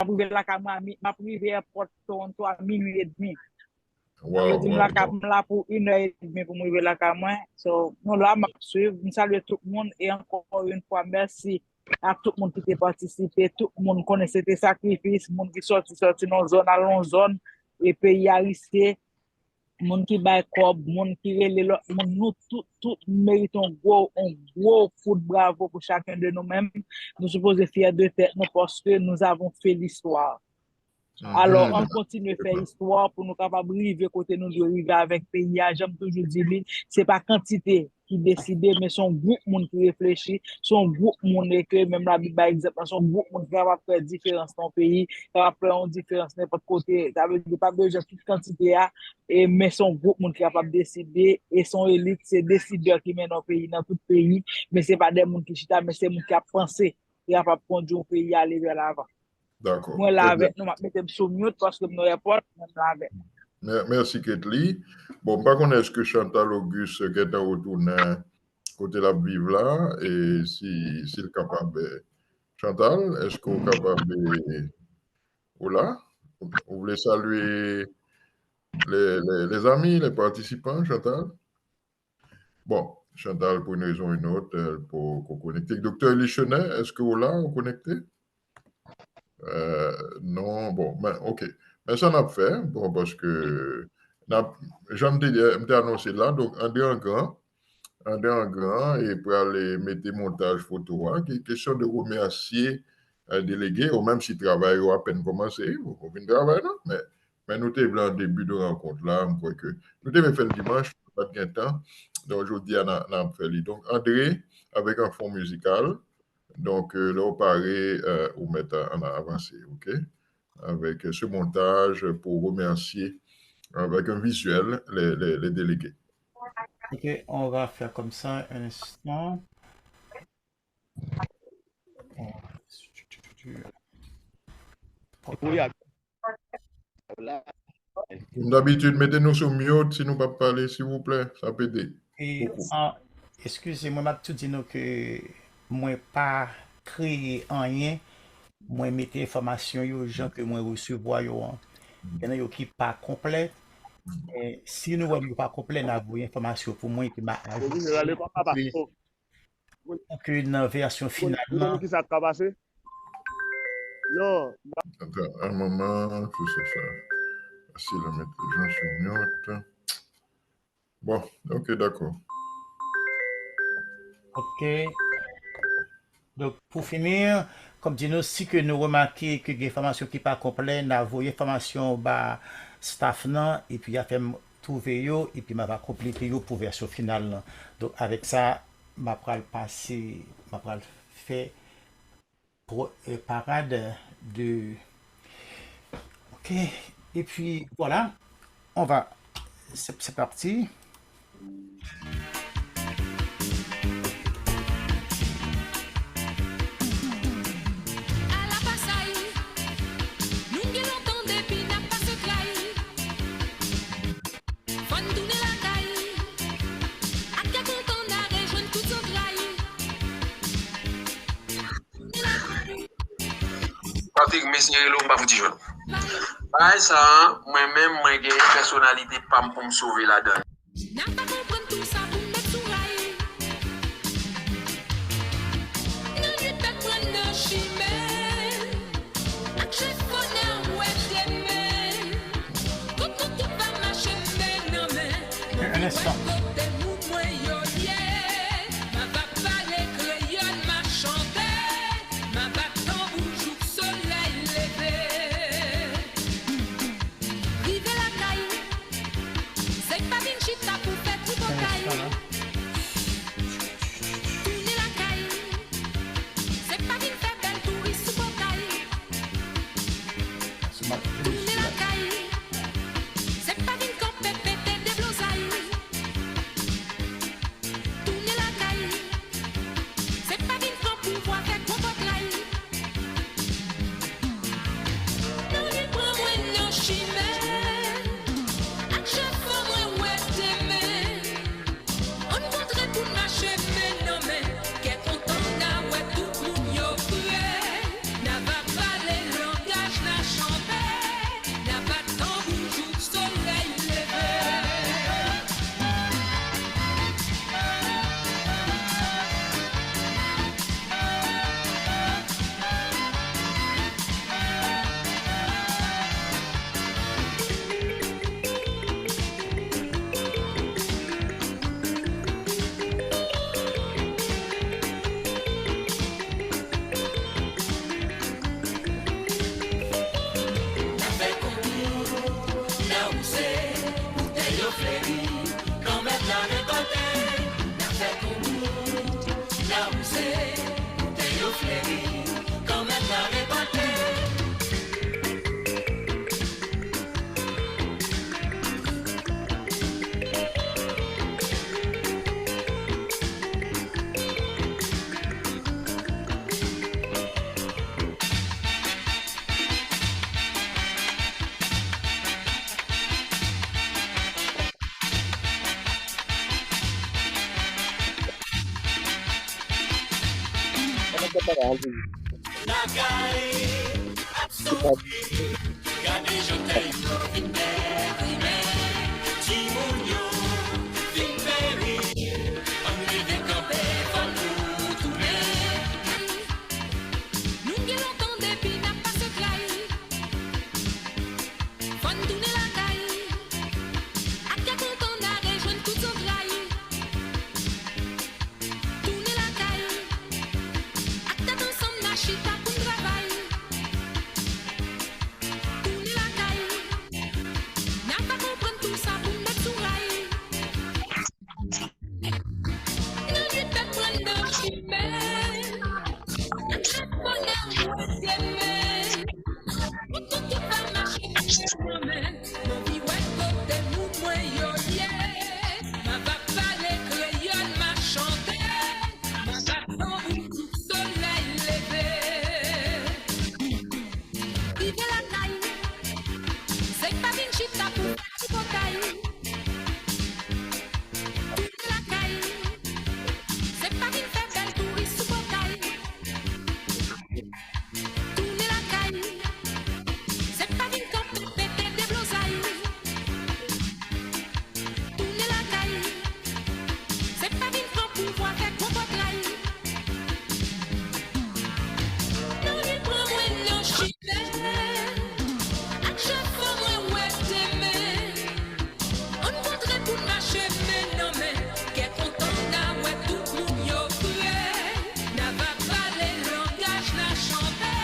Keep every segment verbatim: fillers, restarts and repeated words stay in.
rive lakay mwen, a mi- m ap rive èpòt Toronto a minui edmi. Yo di m lakay m la pou inè edmi pou m rive lakay mwen. So, nou la, m ap swiv. M salye tout moun e ankò yon fwa, mèsi a tout moun ki te patisipe. Tout moun konnen se te sakrifis, moun ki sòti, sòti nan zòn, al nan zòn, e peyi a riske, moun ki bay kòb, moun ki rele lòt moun, nou tout, tout merite yon gwo, yon gwo kout bravo pou chacun de nous-mêmes. Nou sipoze fyè de tèt nou paske nous avons fait l'histoire. Alò, ann kontinye fè istwa pou nou kapab rive kote nou dwe rive avèk peyi a. Jan m toujou di li, se pa kantite ki deside, men se yon gwoup moun ki reflechi, se yon gwoup moun e ke menm Labib bay egzanp lan, se yon gwoup moun ki kapab fè diferans nan yon peyi, kapab fè yon diferans nenpòt kote. Sa vle di, pa bezwen tout kantite a, e, men se yon gwoup moun ki kapab deside, e se yon elit, se desidè ki mennen yon peyi nan tout peyi, men se pa de moun ki chita, men se moun ki ap panse, ki kapab kondui yon peyi ale vè lavan. Dakò. Mwen la avèk nou, m ap mete m sou mute paske m nan èpòt, men m la avèk nou. Mè- Mèsi, Ketly. Bon, m pa konnen èske Chantal Auguste gentan retounen kote l ap viv la, e si, si l kapab. Eh, Chantal, èske w kapab, eh, ou la? Ou vle salye les, les, les amis, les participants, Chantal? Bon, Chantal, pou yon rezon ou yon lòt, euh, poko konekte. Doktè Elichenet, èske w la, ou konekte? Euh, non, bon, men, ok. Men sa n ap fè, bon, paske n ap, jan m te di, m te anonse la, donk, André Angan, André Angan, e pral, eh, mete montaj foto a, ki kesyon de remèsye, eh, delege, ou menm si travay yo apèn kòmanse, ou, ou vin travay, non? Men, men nou te vle an debi de rankont la, m kwè ke nou te vle fè l dimanch, nou pa t gen tan. Donk, jodi a, n a, n ap fè li. Donk, André, avèk an fon mizikal. Donk, euh, lè w pare, euh, ou mèt a, ann avanse, ok? Avec ce montage pour remercier, avec un visuel, les, les, les délégués. Ok, on va faire comme ça un instant. Bon. Pou y a- Kòm dabitid, mete nou sou mute si nou p ap pale, silvouplè. Sa ap ede. E, an, eskize mwen, m ap tou di nou ke mwen pa kreye anyen. Mwen mete enfòmasyon yo jan ke mwen resevwa yo an. Gen nan yo ki pa konplè. E, si nou wè m yo pa konplè, n a voye enfòmasyon pou mwen, epi m a ajoute. Pou ke nan vèsyon final lan. Kisa k ka pase? Non. Attends un moment, tout ça, ça. Facile à mettre les gens sur mute. Bon, ok, d'accord. Ok. Donk, pou fini, kòm di nou, si ke nou remake ke gen enfòmasyon ki pa konplè, n a voye enfòmasyon ba staff nan, epi y a fè m twouve yo, epi m ap konplete yo pou vèsyon final lan. Donk, avèk sa, m ap pral pase, m ap pral fè pro- euh, parade de. Ok. Et puis, voilà. On va. C'est c'est parti. Ala pasay, nou gen lontan depi n ap pase tray. Fò n tounen lakay, ak kè kontan n a rejwenn tout zantray. Tounen lakay. Patrick, m eseye rele w, m pa fouti jwenn ou. Bagay sa a, mwen menm, mwen gen pèsonalite pa m pou m sove ladan l. N a pa konprann tou sa pou n met sou ray. Nan nwit bèt pran nan chimen. Ak chèf fò n a wè demen. Tout, tout, tout va mache men nan men. Mwen pi wè kote moun mwen yo ye. M a va pale kreyòl, m a chante. M a bat tanbou jouk solèy leve. Rive lakay, se pa vin chita pou fè tripotay. Tounen lakay, se pa vin fè bèl touris sou pòtay. Tounen lakay, se pa vin kanpe pete deblozay. Tounen lakay, se pa vin pran pouvwa fè gwo pòtray. Nan li pran mwen nan chimen, ak chèf fò mwen wè demen. Ann kontre pou n mache men nan men, kè kontan n a wè tout moun yo pre. N a va pale langaj Lakay ap soufri, gade jan tè yo vin deprimen. Timoun yo vin peri, ann leve kanpe, fò nou tounen. Nou gen lontan depi n ap pase tray. Fò n tounen lakay. Ak kè kontan n a rejwenn tout zantray. Tounen lakay. Ak tèt ansanm n a chita pou n travay. Tounen lakay. N a fè konprann tou sa pou n met sou ray. Nan nuit pèp pran nan chimen. Ak chak bonè ou wè demen. Pou tout ki pa mache, mache nan men. M anvi wè kote moun mwen yo ye. M a va pale kreyòl, m a chante. M a va tanbou jouk solèy leve. Rive lakay, se pa vin chita pou fè tripotay. Tounen lakay, se pa vin fè bèl touris sou pòtay. Tounen lakay, se pa vin kanpe pete deblozay. Tounen lakay, se pa vin pran pouvwa fè gwo pòtray. Nan li pran mwen nan chimen, ak chak fwa mwen wè demen. Ann kontre pou n mache men nan men. Kè kontan n a wè tout moun yo pre. N a va pale langaj n a chante.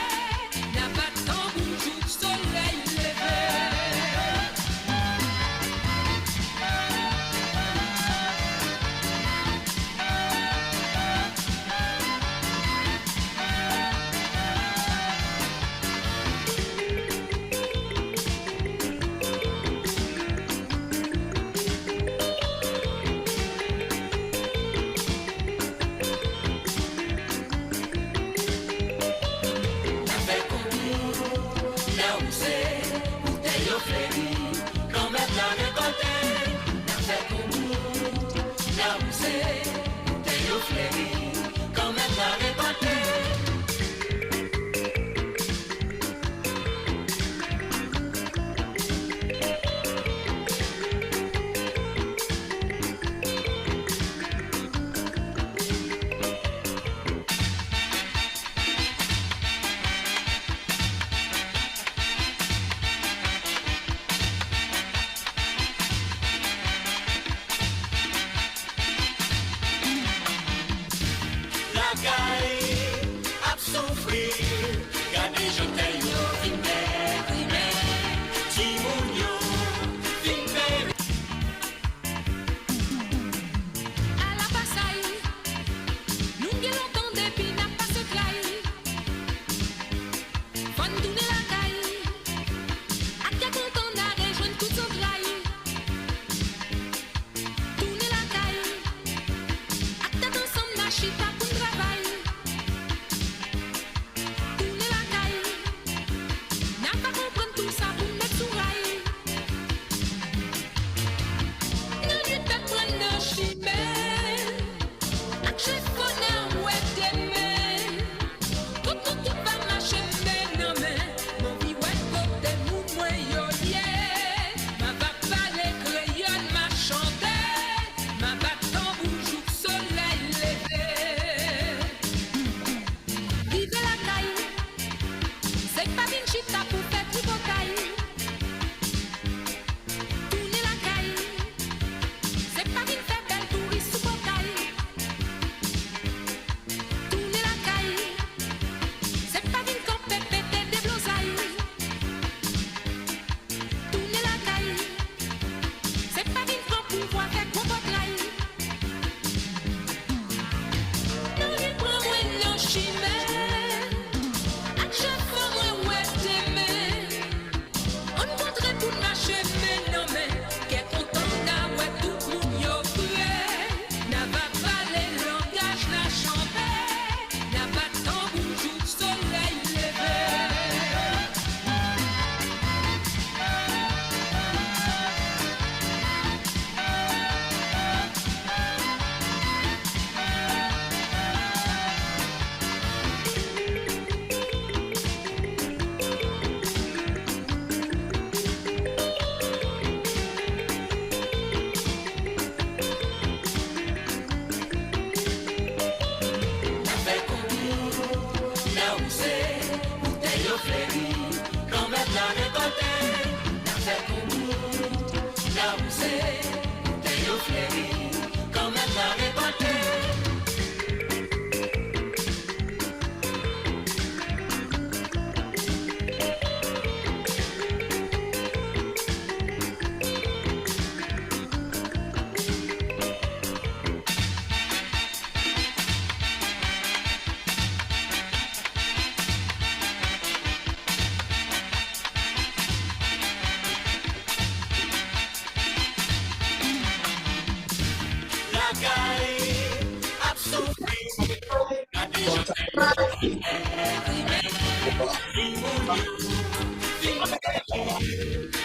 N a bat tanbou jouk solèy leve. N a fè konbit, n a wouse, pou tè yo fleri, granmèt la rekòlte. N a fè konbit, n a wouse, pou tè yo fleri, granmèt la rekòlte. Lakay ap soufri, gade jan tè yo vin deprimen. Timoun yo vin peri. Ala pasay, nou gen lontan depi n ap pase tray. Fò n tounen lakay. Ak kè kontan n a rejwenn tout zantray. Tounen lakay. Ak tèt ansanm n a chita pou n travay. Tounen lakay.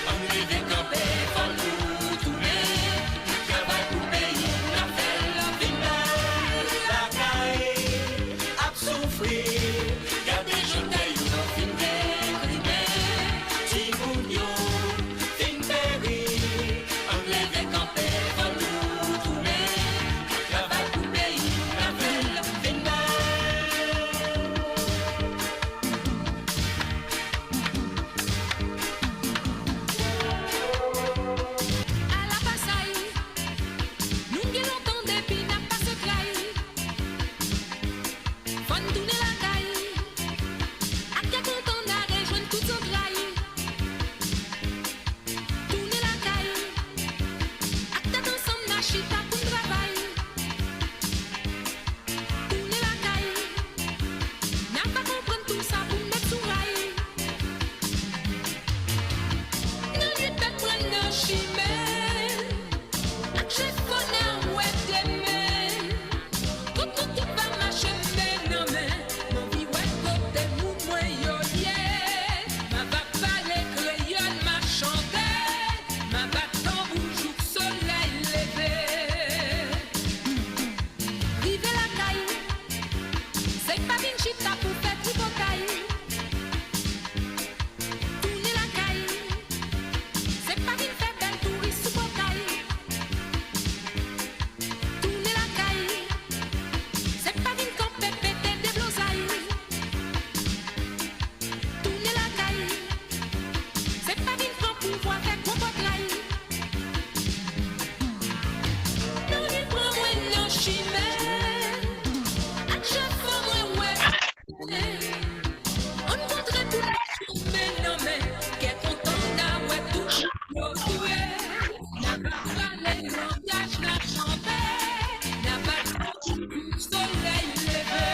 Ann leve kanpe, fò nou tounen. Travay pou peyi n ap fè l, vin bèl lakay, ap soufri. Gade jan tè yo fin deklimen, timoun yo fin peri. Ann leve kanpe, fò nou tounen. Travay pou peyi n ap fè l, vin bèl. Ala pasay, nou gen lontan depi n ap pase tray. Fò n tounen lakay, ak kè kontan n a rejwenn tout zantray. Tounen lakay, ak tèt ansanm n a chita pou n travay. Tounen lakay, n a pa konprann tou sa pou n met sou ray. Nan nuit pèp pran nan chimen, ak chèf fò n a wè demen. Tout, tout, tout va mache men nan men. M anvi wè kote moun mwen yo ye. M a va pale kreyòl, m a chante, m a bat tanbou jouk solèy leve. Rive lakay, se pa vin chita pou fè tripotay. Tounen lakay, se pa vin fè bèl touris sou pòtay. Tounen lakay, se pa vin kanpe pete deblozay. Tounen lakay, se pa vin pran pouvwa fè gwo pòtray. Nan ri pran mwen nan chimen, ak chèf fò mwen wè. Ann kontre pou n mache men nan men, kè kontan n a wè tout moun yo vre. N a va pale langaj n a chante, n a va tanbou solèy leve.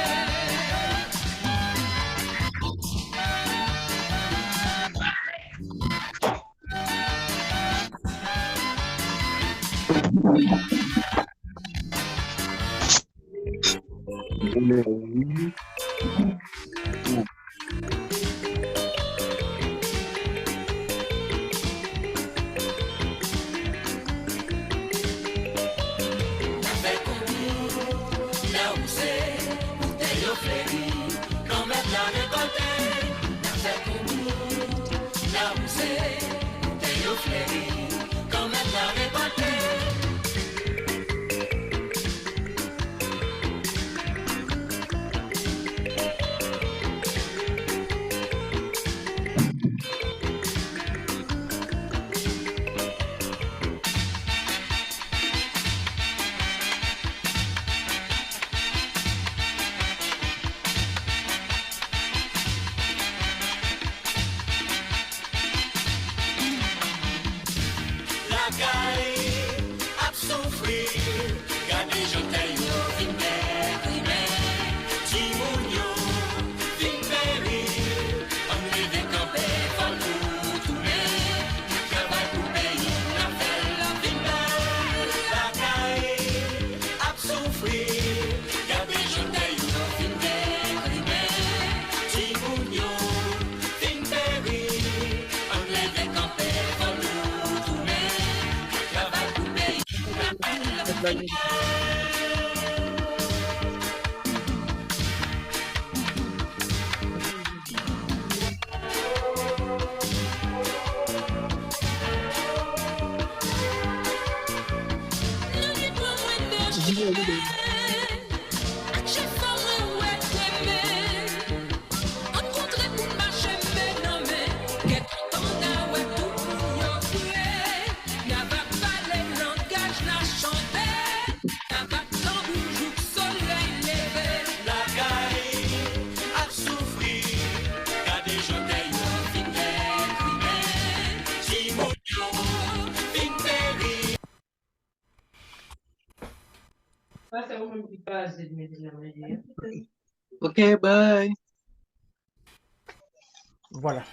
Lakay ap soufri, gade jan tè yo fin deprimen. Timoun yo fin peri, ann leve kanpe, fò nou tounen. Travay pou peyi n ap fè l vin bèl. Lakay ap soufri, gade jan tè yo fin deprimen. Timoun yo fin peri, ann leve kanpe, fò nou tounen. Travay pou peyi n ap fè l vin bèl. Lakay ap soufri, gade jan tè yo fin deprimen. Timoun yo fin peri. Sa se ou menm ki kraze medya an ye. Ok, bye. Voilà.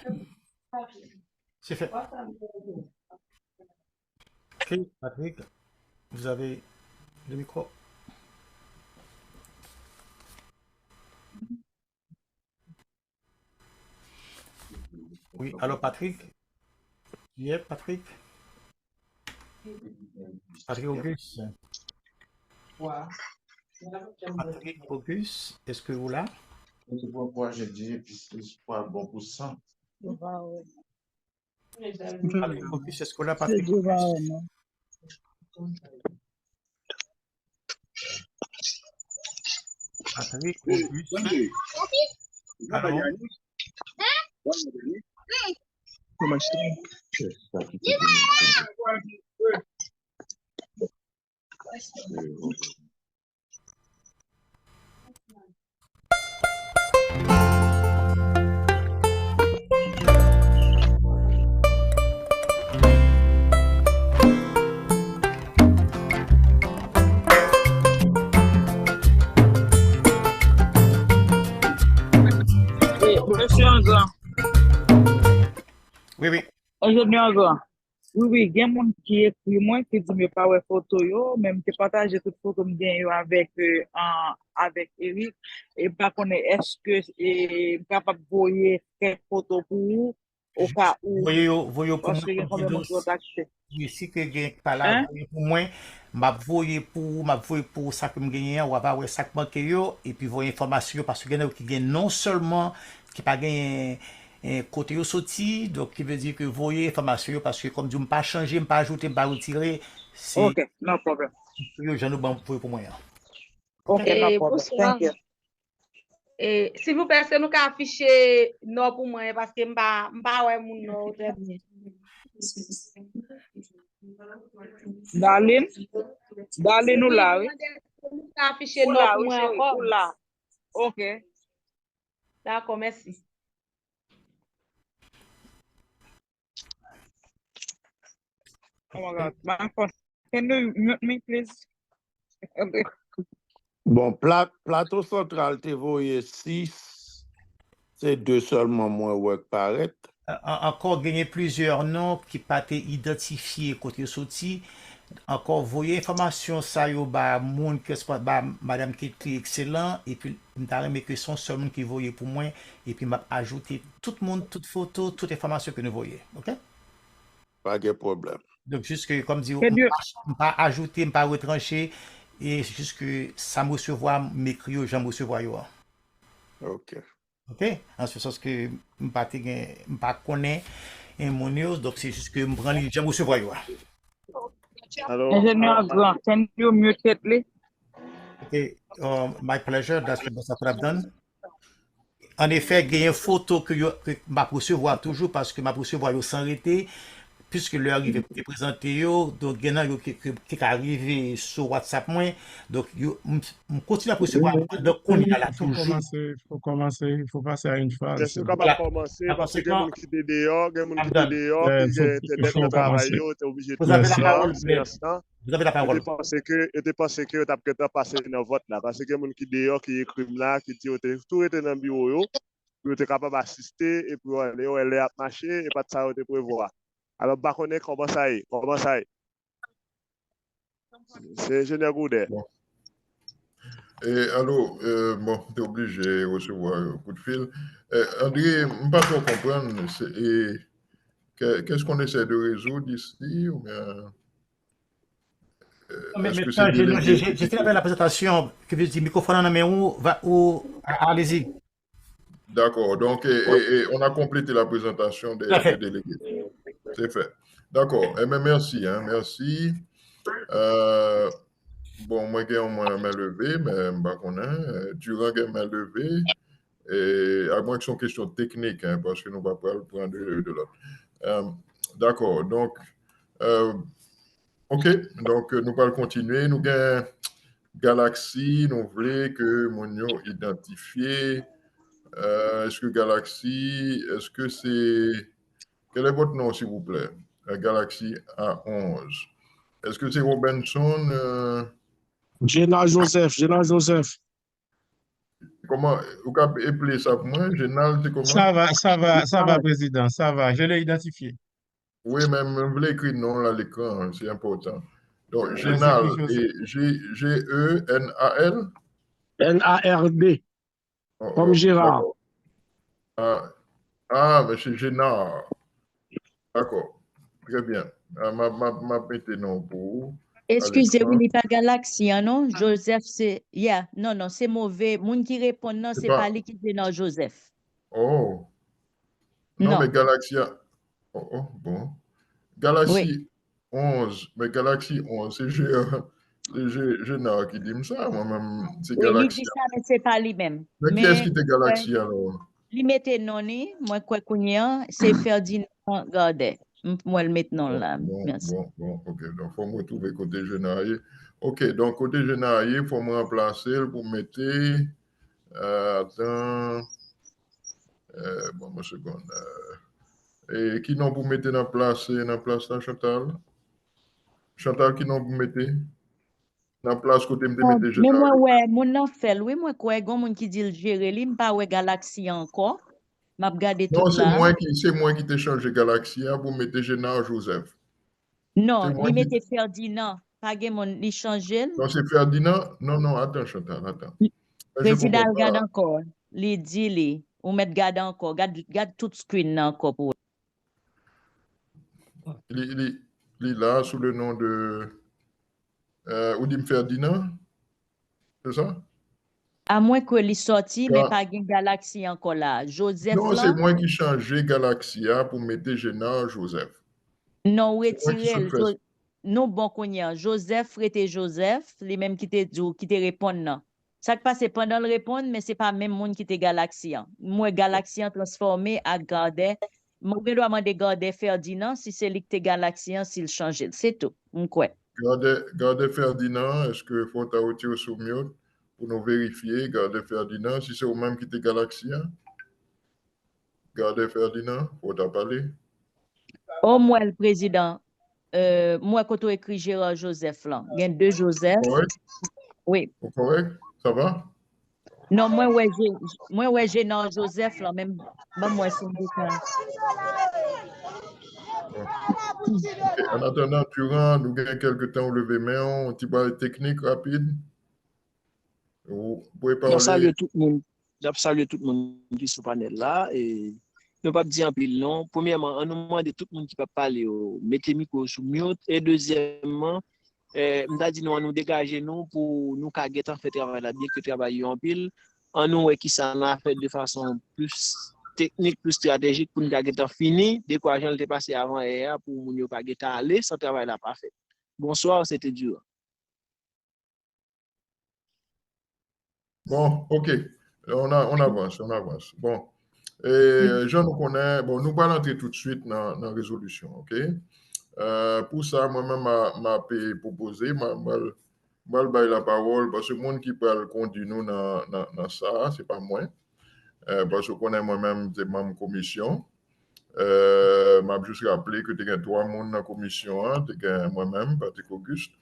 C'est fait. Ok, Patrick, vous avez le micro. Wi, alò Patrick? Yep, Patrick? Patrick Auguste? Patrick Auguste, èske ou la? Patrick Auguste, èske ou la, Patrick Auguste? Patrick Auguste. Allo? Mesye Anzan. Wi, wi. Enjenyè Anzan. Wi, wi, gen moun ki ekri mwen, ki di m yo pa wè foto yo, men m te pataje tout foto m gen yo avèk, euh, an, avèk Eric. E m pa konnen èske, e, m kapab voye kèk foto pou ou, oka ou, voye yo, voye yo pou mwen, gen konbyen moun ki kontakte. Wi, si ke gen ki pa la, voye pou mwen, m ap voye pou ou, m ap voye pou ou sa ke m genyen an, w ap wè sa k manke yo, epi voye enfòmasyon yo, paske gen nan yo ki gen non sèlman, ki pa genyen, eh, kote yo soti, donk ki vle di ke voye enfòmasyon yo, paske kòm di w, m pa chanje, m pa ajoute, m pa retire, se yo jan nou ban voye pou mwen an. Ok, no problem. Thank you. E, silvouplè, èske nou ka afiche non pou mwen, paske m pa, m pa wè moun non yo trè byen. Darline? Darline, ou la, wi. Mwen mande èske nou ka afiche non pou mwen ankò. Ou la. Ok. Dakò, mèsi. Oh my God. My phone. Can you mute me, please? Bon, pla-, Plato Santral te voye sis, se de sèlman mwen wè k parèt. An-, ankò, genyen plizyè non ki pa te idantifye kote yo soti. Ankò, voye enfòmasyon sa yo ba moun ki responn-, ba Madanm Ketly Excellent, epi m ta renmen ke se yon sèl moun ki voye pou mwen, epi m ap ajoute tout moun, tout foto, tout enfòmasyon ke nou voye. Ok? Pa gen pwoblèm. Donk, jis ke, kòm di, m pa, m pa ajoute, m pa retranche, e jis ke sa m resevwa, m ekri yo jan m resevwa yo a. Ok. Ok? An se sans ke m pa te gen, m pa konnen, e, moun yo, donk se jis ke m pran li jan m resevwa yo a. Enjenyè Gran, can you mute Ketly? Ok, uh, my pleasure, that's what I've done. An efè, genyen foto ke yo, ke m ap resevwa toujou, paske m ap resevwa yo san rete, piske lè a rive pou te prezante yo, donk gen nan yo ki, ki, ki ka rive sou WhatsApp mwen, donk yo, m, m kontinye ap resevwa yo pandan kounye a la toujou. Fò kòmanse, fò kòmanse, fò pase a yon faz. Èske w kapab kòmanse? Paske gen moun ki te deyò, gen moun ki te deyò, ki gen entènèt nan travay yo, te oblije tou nan seyans lan. Vous avez la parole. Yo te panse ke, yo te panse ke yo t ap gentan pase nan vòt la, paske gen moun ki deyò, ki ekri m la, ki di yo te tou rete nan biwo yo, pou yo te kapab asiste, epi yo wè lè ap mache, e pa t sa yo te prevwa. Alò, m pa konnen kòman sa ye, kòman sa ye. Se Enjenyè Goudè. Bon. E, alo, e, bon, m te oblije resevwa yon kout fil. E, André, m pa twò konprann, se, e, qu'est-ce qu'on essaie de résoudre ici, oubyen, e, èske se delege ki... Je, je, je suis avec la présentation, ki vle di mikwofòn nan nan men ou, va, ou, a-, allez-y. D'accord, donc, et, et, et on a complété la présentation des, des délégués. C'est fait. D'accord, eh ben, merci, hein, merci. Euh, bon, mwen gen yon mwen men leve, men m pa konnen. Euh, Durand gen men leve. E, à moins que se yon kesyon teknik, hein, paske nou pa pral pran de, de lòt. Euh, d'accord, donc, euh, ok, donc, nou pral kontinye. Nou gen Galaxy, nou vle ke moun yo idantifye. Euh, èske Galaxy, èske se, quel est votre nom, s'il vous plaît? Euh, Galaxy A onze. Èske se Robenson, euh, Gérald Joseph, Gérald Joseph. Kòman, ou ka eple sa pou mwen? Génal, se kòman? Ça va, ça va, ça va, président, ça va. Je l'ai identifié. Wi, men mwen vle ekri non l a lekran, se enpòtan. Donk, Génal, e G, G E N A L? N A R D. Kòm Gérard. A, Ah, mesye Jenard. Dakò. Trè byen. Ah, m ap, m ap, m ap mete non pou ou. Eskize, wi, li pa Galaxy an, non. Joseph, se, yeah, non, non, se move. Moun ki reponn nan, se pa li ki Jenard Joseph. Oh. Non, men Galaxy an, oh, oh, bon. Galaxy onz, men Galaxy onz, se Jenard, se Jenard ki di m sa, mwen menm, se Galaxy an. Wi, li di sa, men se pa li menm. Men kiyès ki te Galaxy an, alò? Li mete non li, mwen kwè kounye an, se Ferdinand Gardè. M wè l met non l la. Mèsi. Bon, bon, ok. Donk, fò m retwouve kote Jenard ye. Ok, donk, kote Jenard ye, fò m ranplase l pou mete, euh, atan, euh, bon, yon segonn. Euh, e ki non pou mete nan plas, nan plas la, Chantal? Chantal, ki non pou mete? Nan plas kote m te mete Jenard. Men mwen wè, moun nan fè l, wi, mwen kwè, gon moun ki di l jere li, m pa wè Galaxy an ankò. M ap gade tout la. Non, se mwen ki, se mwen ki te chanje Galaxy an pou mete Jenard Joseph. Non, li mete Ferdinand. Pa gen moun, li chanje l. Non, se Ferdinand. Non, non, atan, Chantal, atan. Prezidan al gade ankò. Li di li, ou mèt gade ankò. Gad, gad tout screen nan ankò pou wè. Li, li, li la sou le non de, euh, ou di m Ferdinand? Se sa? A mwen ke li sòti, men pa gen Galaxy ankò la. Joseph lan. Non, se mwen ki chanje Galaxy a pou mete Jenard Joseph. Non, ou retire l. Nou bon kounye a. Joseph rete Joseph, li menm ki te di w, ki te reponn nan. Sa k pase pandan l reponn, men se pa menm moun ki te Galaxy an. M wè Galaxy an transfòme ak Gardè. Mwen gen dwa mande Gardè Ferdinand si se li k te Galaxy an, si l chanje l. Se tou, m kwè. Gardè, Gardè Ferdinand, èske fò w ta retire w sou mute pou nou verifye? Gardè Ferdinand, si se ou menm ki te Galaxy an? Gardè Ferdinand, fò w ta pale? O, m wè l, prezidan. Euh, m wè kote w ekri Gérard Joseph lan. Gen de Joseph. Wi. Ou kòrèk? Sa va? Non, mwen wè, mwen wè Gérard Joseph lan, men ban m wè si m te ka. Ok, an atandan, Durand, nou gen kèlke tan ou leve men w, yon ti bagay teknik rapid. Ou pwepare. N ap salye tout moun, n ap salye tout moun ki sou panèl la. E nou p ap di anpil non. Premyèman, an nou mande tout moun ki p ap pale yo mete mikwo yo sou mute. E dezyèmman, eh, m ta di nou an nou degaje nou pou nou ka gentan fè travay la byen, ke travay yo anpil. An nou wè kisa n a fè de fason plis teknik, plis estratejik pou n ka gentan fini, dekwa jan l te pase avan yè a, pou moun yo pa gentan ale san travay la pa fèt. Bonswa, se te Durand. Bon, ok. On a, on avance, on avance. Bon. E, jan nou konnen, bon, nou pral antre toutswit nan, nan rezolisyon, ok? Euh, pou sa, mwen menm, m a, m ap pwopoze, m a, m pral, m pral bay lapawòl, paske moun ki pral kondi nou nan, nan, nan sa a, se pa mwen. Euh, paske w konnen mwen menm, se manm komisyon. Euh, m ap jis raple ke te gen twa moun nan komisyon an, te gen mwen menm, Patrick Auguste,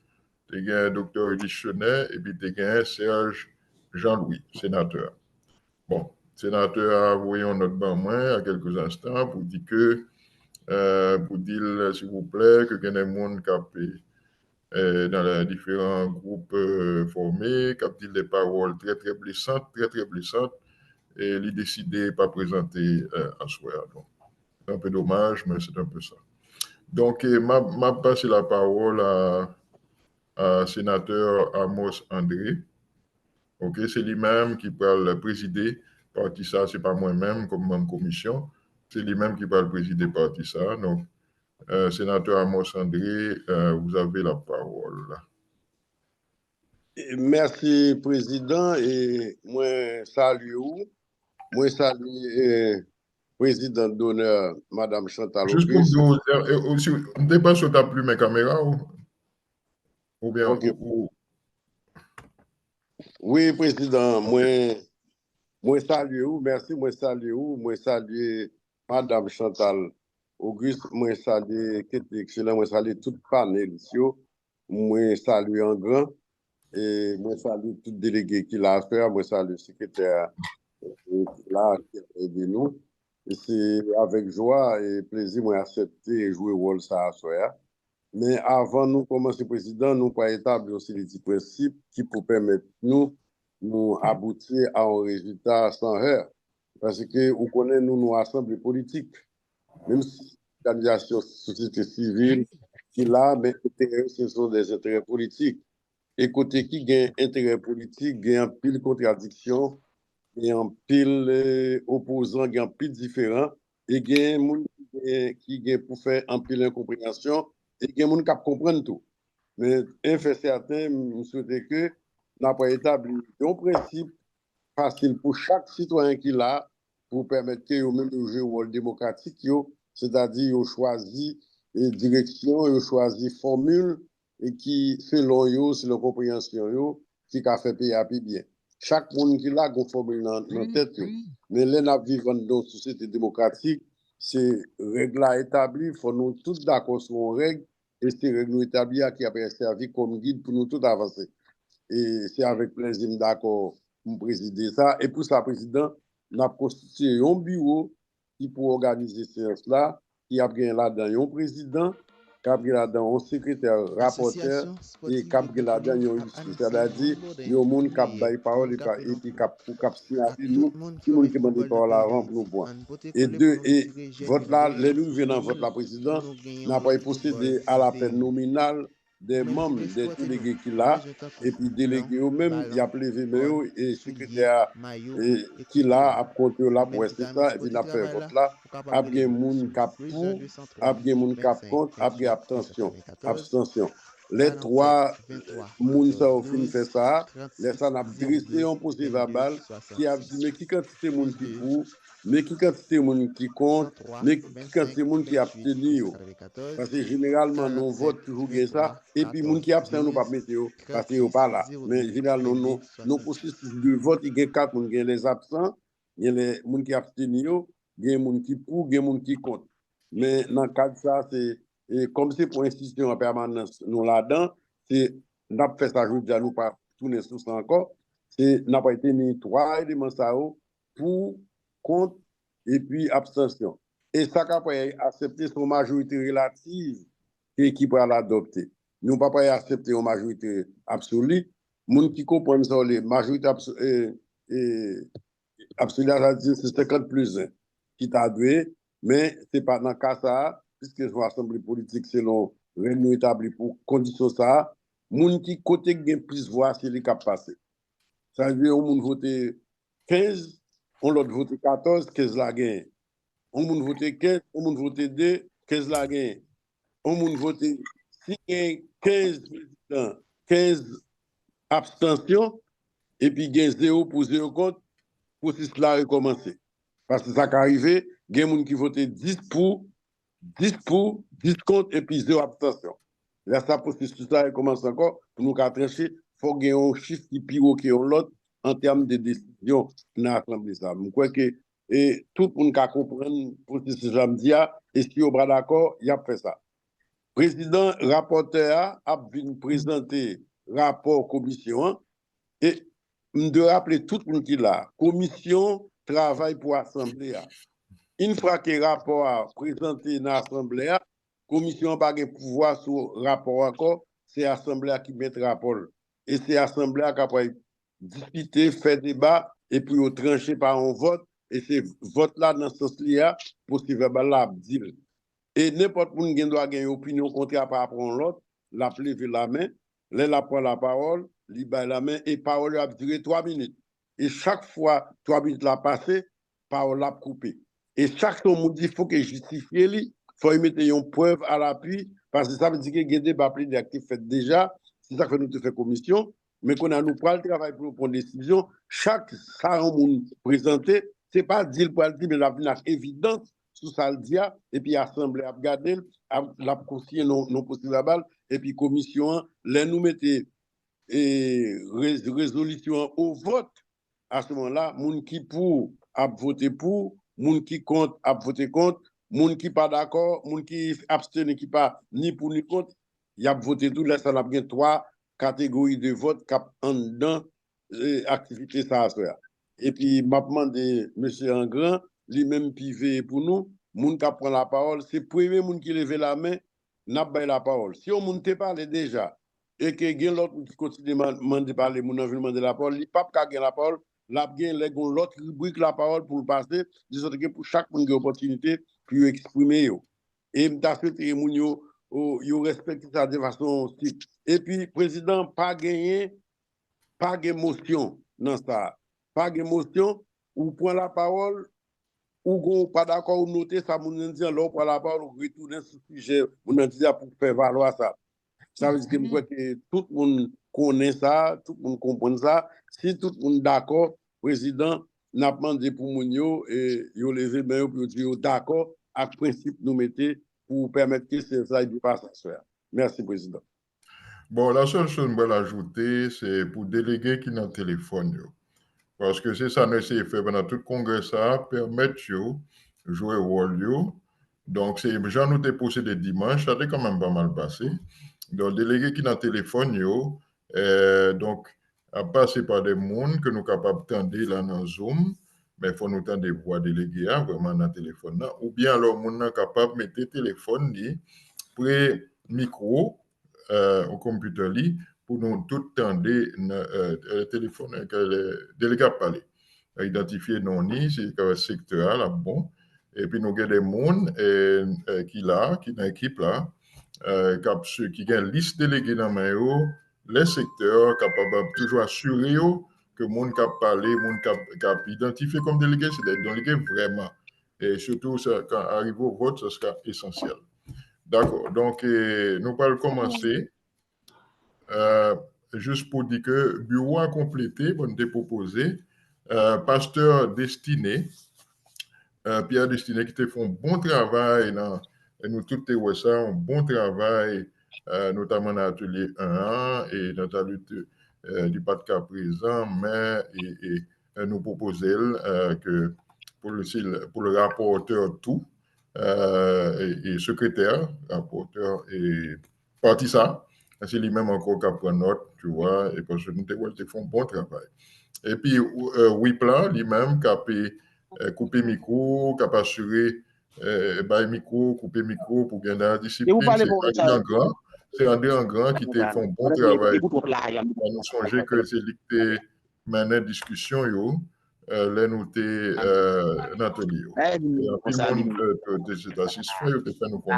te gen Doktè Ulysse Cheney, epi te gen Serge Jean-Louis, senatè. Bon, senatè a voye yon nòt ban mwen, a kèlkes enstan, pou di ke, euh, pou di l, silvouplè, ke gen de moun k ap, euh, nan diferan gwoup, euh, fòme, k ap di l de pawòl trè, trè blesant, trè, trè blesant, e li deside pa prezante, euh, aswè a. Donk, se un peu dommage, mais c'est un peu ça. Donk, euh, m ap, m ap pase lapawòl a, a senatè Amos André. Ok, se li menm ki pral prezide pati sa, se pa mwen menm kòm manm komisyon, se li menm ki pral prezide pati sa. Donk, euh, senatè Amos André, euh, vous avez la parole. Mèsi, prezidan, e mwen salye ou. Mwen salye, e, prezidan donè, madanm Chantal Auguste. Jis pou m di w, e, e, si, m te panse w t ap limen kamera w. Oubyen ou, ou, Wi, prezidan, mwen, mwen salye ou, mèsi, mwen salye ou, mwen salye madanm Chantal Auguste, mwen salye Kete Excellent, mwen salye tout panelis yo, mwen salye an gran, e mwen salye tout delege ki la aswè a, mwen salye sekretè a, e, ki la, ki ap ede nou. E se avèk jwa e plezi mwen aksepte jwe wòl sa a aswè a. Men avan nou kòmanse, prezidan, nou pral etabli yon seri ti prensip ki pou pèmèt nou, nou abouti a yon rezilta san è. Paske ou konnen nou, nou asanble politik. Menm si òganizasyon sosyete sivil ki la, men enterè yo, se son dè enterè politik. E kote ki gen enterè politik, gen anpil kontradiksyon, gen anpil eh, opozan, gen anpil diferan, e gen moun ki gen, ki gen pou fè anpil enkonpreyansyon, e gen moun k ap konprann tou. Men, en fè sèten, m swete ke n ap etabli yon prensip fasil pou chak sitwayen ki la, pou pèmèt ke yo menm yo jwe wòl demokratik yo, sètadi yo chwazi eh, direksyon, yo chwazi fòmil eh, ki, selon yo, selon konpreyansyon yo, ki ka fè peyi a pi byen. Chak moun ki la gon fòmil nan, nan tèt yo. Men lè n ap viv anndan yon sosyete demokratik, se règ la etabli, fò nou tout dakò sou yon règ, e se règ nou etabli a ki ap sèvi kòm gid pou nou tout avanse. E se avèk plezi m dakò pou m prezide sa. E pou sa, prezidan, n ap konstitye yon biwo ki pou òganize seyans la, ki ap gen ladan yon prezidan, k ap gen ladan yon sekretè, rapòtè, e k ap gen ladan yon isis, sètadi yon moun k ap bay pawòl e pa, epi k ap, k ap siyale nou, ki moun ki mande pawòl avan pou nou pran. E de, e vòt la, lè nou rive nan vòt la, prezidan, n ap posede a la pèn nominal dè manm, dè delege ki la, epi delege yo menm, y ap leve men yo, e sekretè a e, ki la ap konte yo, l ap wè se sa, epi n ap fè vòt la. Ap gen moun k ap pou, ap gen moun k ap kont, ap gen abstansyon, abstansyon. Lè twa moun sa yo fin fè sa, lè sa n ap drese yon pwosevabal ki ap di men ki kantite moun ki pou, men ki kantite moun ki kont, men ki kantite moun ki absteni yo. Paske jeneralman, nan yon vòt, toujou gen sa. Epi moun ki abstan, nou p ap mete yo, paske yo pa la. Men jeneralman, nan, nan pwosesis de vòt, gen kat moun, gen lè absan, gen lè moun ki absteni yo, gen moun ki pou, gen moun ki kont. Men nan kad sa, se, e, kòm se pou enstitisyon an pèmanans nou ladan, se, n ap fè sa jodi a, nou pa tounen sou sa ankò, se n ap teni twa eleman sa yo, pou, kont, epi abstansyon. E sa k ap aksepte se yon majorite relativ ki, ki pral adopte. Nou pa pral aksepte yon majorite absoli. Moun ki konprann sa w le, majorite abso, e, e, absoli a, sa di se senkant plis en ki ta dwe, men se pa nan ka sa a, piske se yon asanble politik selon règ nou etabli pou kondisyon sa a, moun ki kote gen plis vwa, se li k ap pase. Sa vle di yon moun vote kenz, yon lòt vote katòz, kenz la genyen. Yon moun vote kenz, yon moun vote de, kenz la genyen. Yon moun vote, si gen kenz prezidan, kenz abstansyon, epi gen zewo pou, zewo kont, pwosesis la rekòmanse. Paske sa ka rive, gen moun ki vote dis pou, dis pou, dis kont, epi zewo abstansyon. Lè sa pwosesis la rekòmanse ankò, pou nou ka tranche, fòk gen yon chif ki pi wo ke yon lòt an tèm de desizyon nan asanble sa. M kwè ke e tout moun ka konprann pwosesis la m di a, e si yo pa dakò, y ap fè sa. Prezidan, rapòtè a ap vin prezante rapò komisyon an, e m dwe raple tout moun ki la, komisyon travay pou asanble a. Yon fwa ke rapò a prezante nan asanble a, komisyon an pa gen pouvwa sou rapò a ankò, se asanble a ki mèt rapò l. E se asanble a k ap diskite, fè deba, epi yo tranche pa yon vòt, e se vòt la nan sans li a, pwosevèbal la ap di l. E nenpòt moun gen dwa gen opinyon kontrè pa rapò yon lòt, l ap leve lamen, lè l ap pran lapawòl, li bay lamen, e pawòl yo ap dire twa minit. E chak fwa twa minit la pase, pawòl la ap koupe. E chak sa yon moun di, fòk e jistifye li, fò e mete yon prèv alapui, paske sa vle di ke gen deba plenè ki te fèt deja, se sa k fè nou te fè komisyon, men kounye a nou pral travay pou nou pran desizyon, chak sa yon moun prezante, se pa di l pral di, men l ap vin ak evidans sou sa l di a, epi asanble ap gade l, ap, l ap konsiyen nan, nan pwosevèbal, epi komisyon an, lè nou mete e, rez, rezolisyon an o vòt, a se moman la, moun ki pou ap vote pou, moun ki kont ap vote kont, moun ki pa dakò, moun ki absteni, ki pa ni pou ni kont, y ap vote tou. Lè sa a, n ap gen twa kategori de vòt k ap anndan e, aktivite sa a aswè a. Epi, m ap mande mesye Angran, li menm pi veye pou nou, moun k ap pran lapawòl, se premye moun ki leve lamen, n ap bay lapawòl. Si yon moun te pale deja, e ke gen lòt moun ki kontinye man, mande pale, moun nan vin mande lapawòl, li p ap ka gen lapawòl, l ap gen lè gen yon lòt ribrik lapawòl pou l pase, de sòt ke pou chak moun gen opòtinite pou yo eksprime yo. E m ta swete moun yo, yo respekte sa de fason sip. Epi, prezidan, pa genyen, pa gen mosyon nan sa. Pa gen mosyon, ou pran lapawòl, ou gon pa dakò, ou note sa moun nan di an, lè ou pran lapawòl, ou retounen sou sijè moun nan di a pou fè valwa sa. Sa vle di ke m kwè ke tout moun konnen sa, tout moun konprann sa. Si tout moun dakò, prezidan, n ap mande pou moun yo, e, yo leve men yo pou yo di yo dakò ak prensip nou mete pou pèmèt ke syèj la byen pase aswè a. Mèsi, prezidan. Bon, la sèl choz m pral ajoute, se pou delege ki nan telefòn yo. Paske se sa nou eseye fè pandan tout kongrè sa a, pèmèt yo jwe wòl yo. Donk, se jan nou te pwosede dimanch, sa te kanmenm pa mal pase. Donk, delege ki nan telefòn yo, eh, donk, ap pase pa de moun ke nou kapab tande la nan Zoom, men fò nou tande vwa delege a vrèman nan telefòn nan. Oubyen alò, moun nan kapab mete telefòn li pre mikwo, eh, ou konpitè li, pou nou tout tande nan, eh, eh, telefòn, eh, ke le delege ap pale. Idantifye non ni, se ka sektè a, l ap bon. Epi nou gen de moun, eh, eh, ki la, ki nan ekip la, eh, k ap su-, ki gen lis delege nan men yo, lè sektè kapab ap toujou asire yo ke moun k ap pale, moun k ap, k ap idantifye kòm delege, se de delege vrèman. E sitou, sa, kan arive o vòt, sa sera esansyèl. Dakò. Donk, eh, nou pral kòmanse. Eh, jis pou di ke biwo a konplete, bon, nou te pwopoze, eh, pastè Destiné, eh, Pierre Destiné, ki te fè yon bon travay nan, e nou tout te wè sa, yon bon travay, eh, notaman nan atelye en an, e Nathalie te, eh, li pa t ka prezan, men, e, e, eh, nou pwopoze l, eh, ke pou l, si l, pou l rapòtè tou, eh, e, e sekretè, rapòtè, e pati sa, se li menm ankò k ap pran nòt, tu vois, e paske nou te wè l te fè yon bon travay. Epi, eh, Whip la, li menm, k ap, eh, koupe mikwo, k ap asire, eh, bay mikwo, koupe mikwo pou gen la disiplin. Se André Angran, se André Angran ki te fè yon bon travay. Nou sonje ke se li ki te mennen diskisyon yo, eh, lè nou te, eh, nan atelye yo. E anpil moun, eh, te, te satisfè, yo te fè nou konn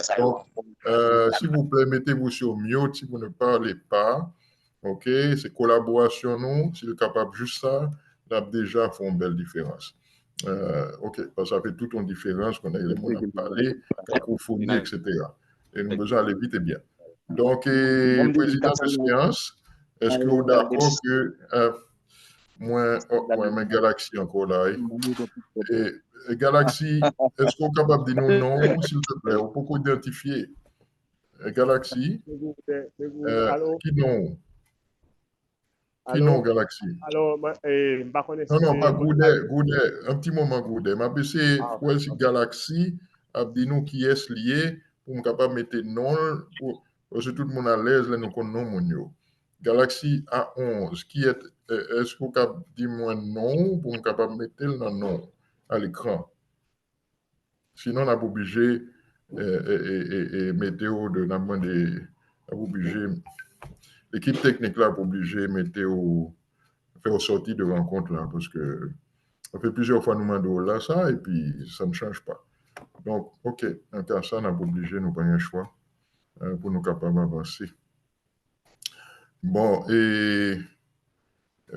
sa. Donk, eh, silvouplè, mettez-vous sur mute si vous ne parlez pas. Ok, se kolaborasyon nou, si l kapab jis sa, l ap deja fè yon bèl diferans. Eh, ok, paske sa fè tout yon diferans, konnen lè moun ap pale, kakofoni, et cetera. E nou bezwen ale vit e byen. Donk, eh, prezidan de seyans, èske w dakò ke, eh, mwen, oh, mwen, mwen Galaxy ankò la, wi. E, e Galaxy, èske w kapab di nou non w, silteplè? Ou poko idantifye. Eh, Galaxy, eh, ki non w? Ki non w, Galaxy? Non, non, pa Goudè, Goudè. Yon ti moman, Goudè. M ap eseye wè si Galaxy ap di nou kiyès li ye, pou m kapab mete non l, pou, paske tout moun alèz lè nou konn non moun yo. Galaxy A onz, kiyès, eh, èske w kab di mwen non w pou m kapab mete l nan non w a lekran? Sinon, n ap oblije, eh, eh, eh, eh, eh, mete w de, n ap mande, n ap oblije, ekip teknik la ap oblije mete w, fè w sòti de rankont la, paske sa fè plizyè fwa nou mande w la sa, epi sa ne change pas. Donk, ok, nan ka sa, n ap oblije, nou pa gen chwa, eh, pou nou kapab avanse. Bon, e,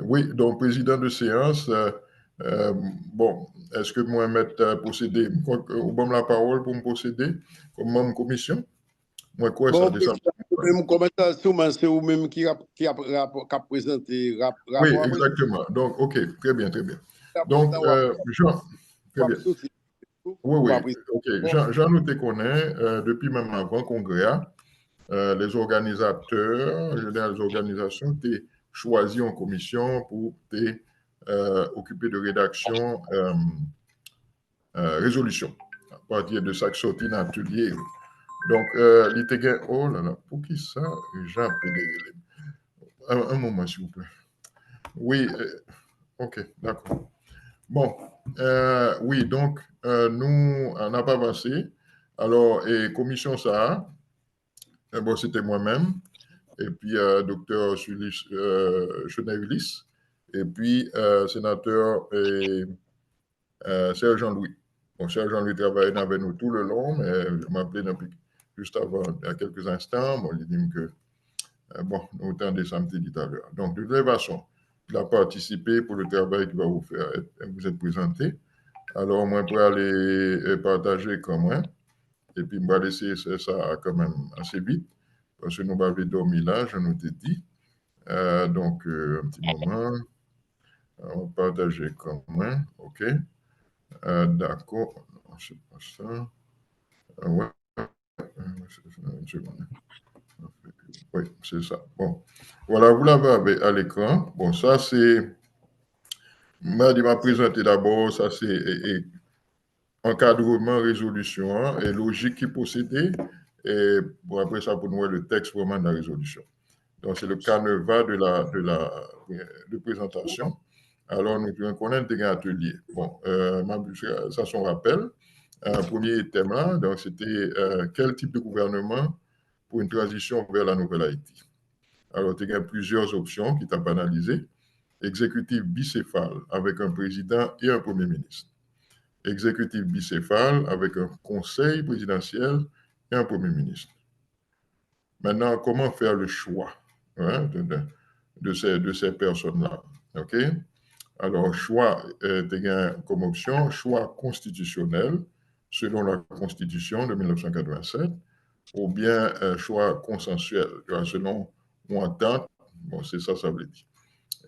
wi, donk, prezidan de seyans, eh, eh, bon, èske mwen mèt, eh, pwosede, ou ban m lapawòl pou m pwosede kòm manm komisyon? Mwen kwè sa, de sa. Menm kòman sa, souman, se ou menm ki ap, ki ap, k ap prezante rapò a. Wi, egzakteman. Donk, ok, trè byen, trè byen. Donk, eh, Jean, trè byen. Wi, wi. Ok. Jan, jan nou te konnen, eh, depi menm avan kongrè a, eh, les organisateurs, je veux dire, les organisations te chwazi yon komisyon pou te, eh, okipe de redaksyon, eh, eh, rezolisyon a pati de sa k sòti nan atelye yo. Donk, eh, li te gen, oh la la, poukisa Jean ap rele m? Yon, yon moman, silvouplè. Wi, eh, ok, dakò. Bon, eh, wi, donk, eh, nou, n ap avanse. Alò, e komisyon sa a, eh, bon, se te mwen menm, epi, eh, doktè Sulis, eh, Cheney Ulysse, epi euh, senatè euh, euh, Serge Jean-Louis. Bon, Serge Jean-Louis travay avè nou tou le lon, men m aple nan jis avan, il y a quelques instants, bon, li di m ke euh, bon, nou tande sa m te di talè. Donk, de toute façon, il a participé pour le travail qui va vous faire être, vous être présenté. Alò, mwen prale euh, pataje ekran mwen, epi m pral eseye fè sa kanmenm ase vit, paske nou pa vle dòmi la, jan nou te di. Euh, donk, euh, yon ti moman. Mwen pataje ekran mwen, ok. Euh, Dakò. Non, se pa sa. Euh, ouais. Oui, c'est ça. Bon. Voilà, vous l'avez à l'écran. Bon, ça c'est, mwen di m ap prezante dabò, sa se e, e, ankadreman rezolisyon an, e lojik ki posede, e bon, apre sa pou nou wè le tèks vrèman nan rezolisyon. Donc, c'est le canevas de la, de la, de présentation. Alors, nou te konnen te gen atelye. Bon, euh, sa se yon rapèl. Euh, premye tèm la, donc, c'était euh, quel type de gouvernement pour une transition vers la nouvelle Haïti. Alors, te gen plusieurs options ki t ap analize. Exécutif bicéphale avec un président et un premier ministre. Exécutif bicéphale avec un conseil présidentiel et un premier ministre. Maintenant, comment faire le choix hein, de, de, de, ces, de ces personnes-là? Ok? Alors, choix, euh, te gen comme option, choix constitutionnel, selon la Constitution de mil nèf san katrevennsèt, oubyen euh, chwa konsansyèl, selon yon antant, bon, se sa sa vle di.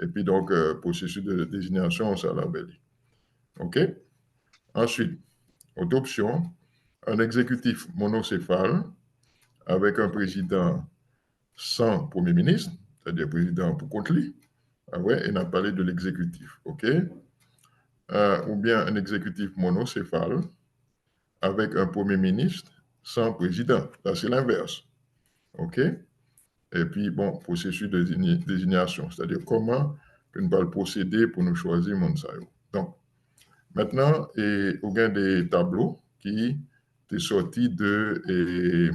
Epi donk, euh, pwosesis de dezinyasyon, sa l avè li. Ok? Answit, lòt opsyon, un exécutif monocéphale avec un président sans premier ministre, c'est-à-dire président pour compte li, ah ouais, et on a parlé de l'exécutif, ok? Euh, ou bien un exécutif monocéphale avec un premier ministre sans président. Là, c'est l'inverse. Ok? Epi, bon, pwosesis de désignation, c'est-à-dire comment que nous allons procéder pour nous choisir moun sa yo. Donc, maintenant, et, ou gen des tableaux qui te sorti de et,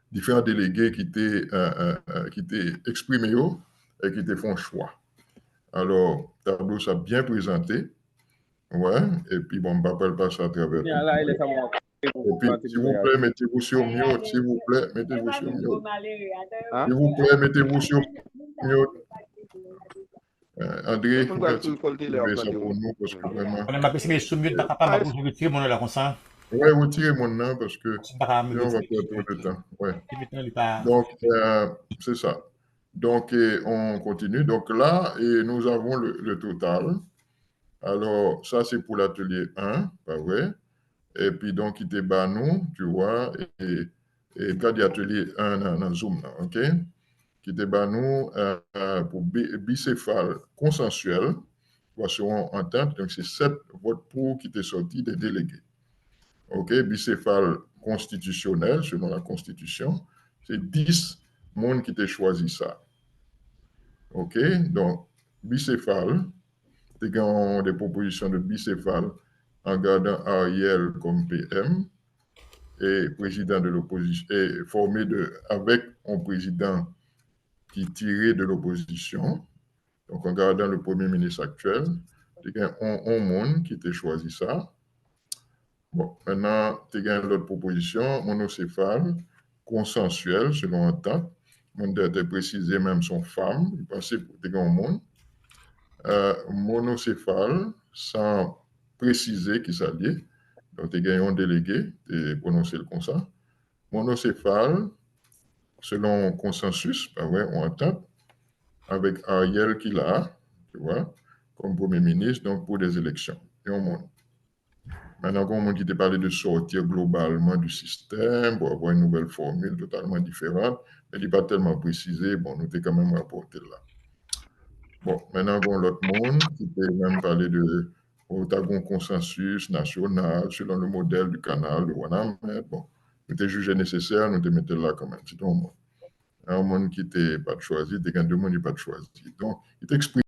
diferan delege ki te, euh, euh, euh, ki te eksprime yo e ki te fè yon chwa. Alò, tablo sa byen prezante. Wè, epi bon, m pa pral pase atravè tout. Epi, silvouplè, mettez-vous sur mute, silvouplè, mettez-vous sur mute. Silvouplè, mettez-vous sur mute. Euh, André, fè ti veye sa pou nou, paske vrèman. Konnen m ap eseye sou mute, m pa kapab, m ap oblije retire moun nan la konsa. Wè, retire moun nan, paske sinon on va perdre trop de temps. Ouais. Donc, euh, c'est ça. Donc, euh, on continue. Donc là, et nous avons le, le total. Alors, ça, c'est pour l'atelier un, pas vrai? Epi donk, ki te ba nou, tu vois, e, e, gade atelye un nan, nan Zoom nan, ok? Ki te ba nou euh, pou bi, bisefal konsansyèl, selon antant, donk se sèt vòt pou ki te sòti de delege. Ok, bisefal konstitisyonèl, selon la konstitisyon, se dis moun ki te chwazi sa. Ok, donk, bisefal, te gen de pwopozisyon de bisefal an gadan Ariel kòm P M, e prezidan de lopozisyon, e fòme de, avèk yon prezidan ki tire de lopozisyon. Donk, an gadan le premye minis aktyèl, te gen yon, yon moun ki te chwazi sa. Bon, mentnan, te gen lòt pwopozisyon, monosefal, konsansyèl, selon antant. Moun te, te presize menm se yon fanm, li panse te gen yon moun. Euh, monosefal, san presize ki sa l ye. Donk, te gen yon delege, te pwononse l konsa. Monosefal, selon konsansis, pa vre, yon antant, avèk Ariel ki la, tu vois, kòm premye minis, donk pou de eleksyon. Yon moun. Maintenant, gen yon moun ki te pale de sortir globalement du système pour avoir une nouvelle formule totalement différente, men li pa tèlman presize, bon, nou te kanmenm rapòte l la. Bon, mentnan, gen yon lòt moun ki te menm pale de, ou ta gen yon konsansis nasyonal selon le modèl du canal de Wanament. Bon, nou te jije nesesè, nou te mete l la kanmenm. Se te yon moun. Yon moun ki te pa t chwazi, te gen de moun ki pa t chwazi. Donk, li te eksprime